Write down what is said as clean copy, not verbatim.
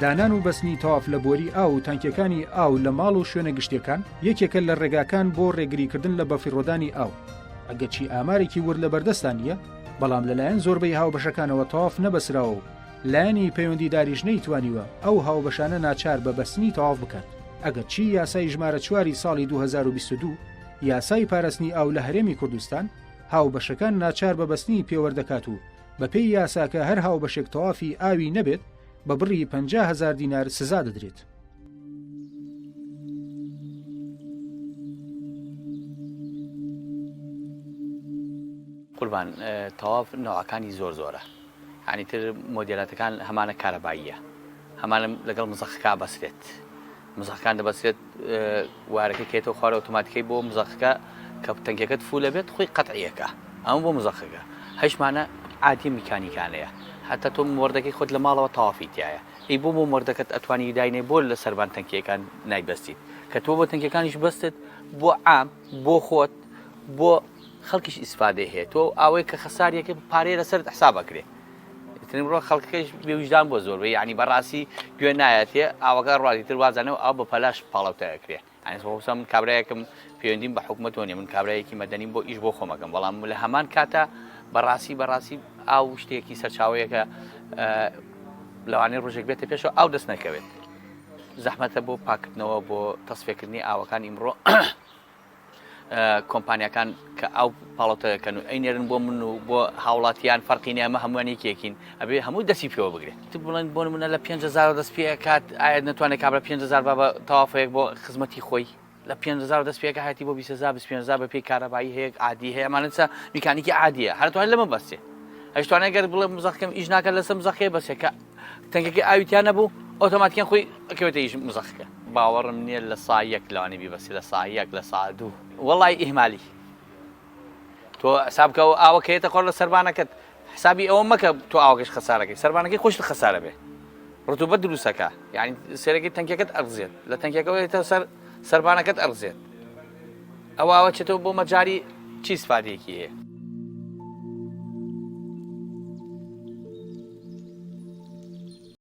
دانان و بەستنی تەواف لە بۆری ئاو و تانکیەکانی ئاو لە ماڵ و شوێنە گشتیەکان یەکێکە لە ڕێگاکان بۆ ڕێگریکردن لە بەفیڕۆدانی ئاو، ئەگەرچی ئامارێکی ورد لەبەردەستا نییە، بەڵام لەلایەن زۆربەی هاوبەشەکانەوە تەواف نەبەسراوە و لایەنی پەیوەندیداریش نەیتوانیوە ئەو هاوبەشانە ناچار بە بەستنی تەواف بکات، ئەگەرچی یاسای ژمارە چواری ساڵی 2022 یاسای پاراستنی ئاو لە هەرێمی کوردستان هاوبەشەکان ناچار بە بەستنی پێوەر دەکات و بەپێی یاساکە هەر هاوبەشێک تەوافی ئاوی نەبێت بە بڕی 50 هەزار دینار سزا دەدرێت. قوربان تەواف نەوعەکانی زۆر زۆرە یانی تر مۆدێلاتەکان هەمانە کارەباییە هەمانە لەگەڵ مزەخەکە بەسرێت مزەخەکان دەبەسرێت وارەکە کێتەوە خوارە ئۆتۆماتیکەی بۆ مزەخەکە کە تەنکەکەت فولە بێت خۆی قەتعیەکە ئەمە بۆ مزەخەکە هەشمانە عادی میکانیکانەیە حتا تۆ مۆردەکەی خۆت لە ماڵەوە تەوافی تایە ئەی بۆ بۆ مۆردەکەت ئەتوانی داینێ بۆ لە سەربان تەنکیەکان نایبەستیت کە تۆ بۆ تەنکیەکانیش بەستت بۆ عام بۆ خۆت بۆ خەڵکیش ئیسفادەی هەیە تۆ ئەوەی کە خەساریەکە پارەیە لەسەرت حساب ئەکرێ ئیتر ئیمڕۆ خەڵکەکەیش بێویژدان بۆ زۆر بێ یعنی بەڕاستی گوێ نایەتێ ئاوەکە ڕواتی تر وازانەوە ئاو بە پەلاش پاڵەوتە ئەکرێ یعنی خۆسا من کابرایەکم پەیوەندیم بە حکومەتەوە نیە من کابرایەکی مەدەنیم بۆ ئیش بۆ خۆمەکەم بەڵام لە هەمان کاتە بەڕاستی بەڕاستی ئاو شتێکی سەرچاوەیەکە لەوانەیە ڕۆژێک بێتە پێشەوە ئاو دەست نەکەوێت زەحمەتە بۆ پاکردنەوە بۆ تەسفێکردنی ئاوەکان ئیمڕۆ کۆمپانیاکان کە ئاو پاڵەوتەکەن و ئەینێرن بۆ من و بۆ هاوڵاتیان فەرقی نیە ئەمە هەمووان یەکێکین ئەبێ هەموو دەستی پێوە بگرێت بڵێن بۆ نمونە لە 5000 دەست پێ کات ئایا نتوانێت کابرا 5000 بابە تەوافەیەک بۆ خزمەتی خۆی لە 5000 دەست پێکە هەیەی بۆ 20000 25000 بە پێی کارەبایی هەیە عادی هەیە ئەمانە چە میکانیکی عادیە هەر توانێت لەمە بەسێ هەشتوانێت گەر بڵێ مزەخکەم ئیش ناکە لەسەر مزەخەیە بەسێکە تەنکەکەی ئاوی تیا نەبوو ئۆتۆماتیکەن خۆی ئەکەوێتە ئیش مزەخەکە. باوەڕم نییە لە سا یەک لەوانەیە بیبەستی لە سا یەک لە سا دوو وەڵی ئیهمالی تۆ حساب کە ئاوە کەیتە خۆر لە سەربانەکەت حسابی ئەوە مەکە تۆ ئاوەکەش خەسارەکەی سەربانەکەی خۆشت خەسارە بێ ڕتوبەت دروستەکە یعنی سێرەکەی تەنکەکەت ئەڕزێت لە تەنکەکەەوە یێتە سەر سەربانەکەت ئەڕزێت ئەوە ئاوە چێتەوە بۆ مەجاری چی سپادێکی هەیە.